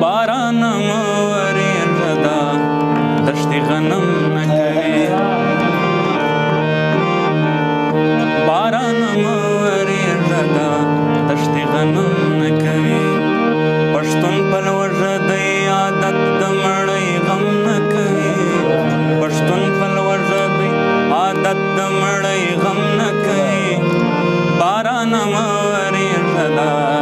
باران مه ورېږه دا دښتې غنم نه کوي، باران مه ورېږه دا دښتې غنم نه کوي. پښتون په لوږه دی عادت د مړۍ غم نه کوي، پښتون په لوږه دی عادت د مړۍ غم نه کوي. باران مه ورېږه دا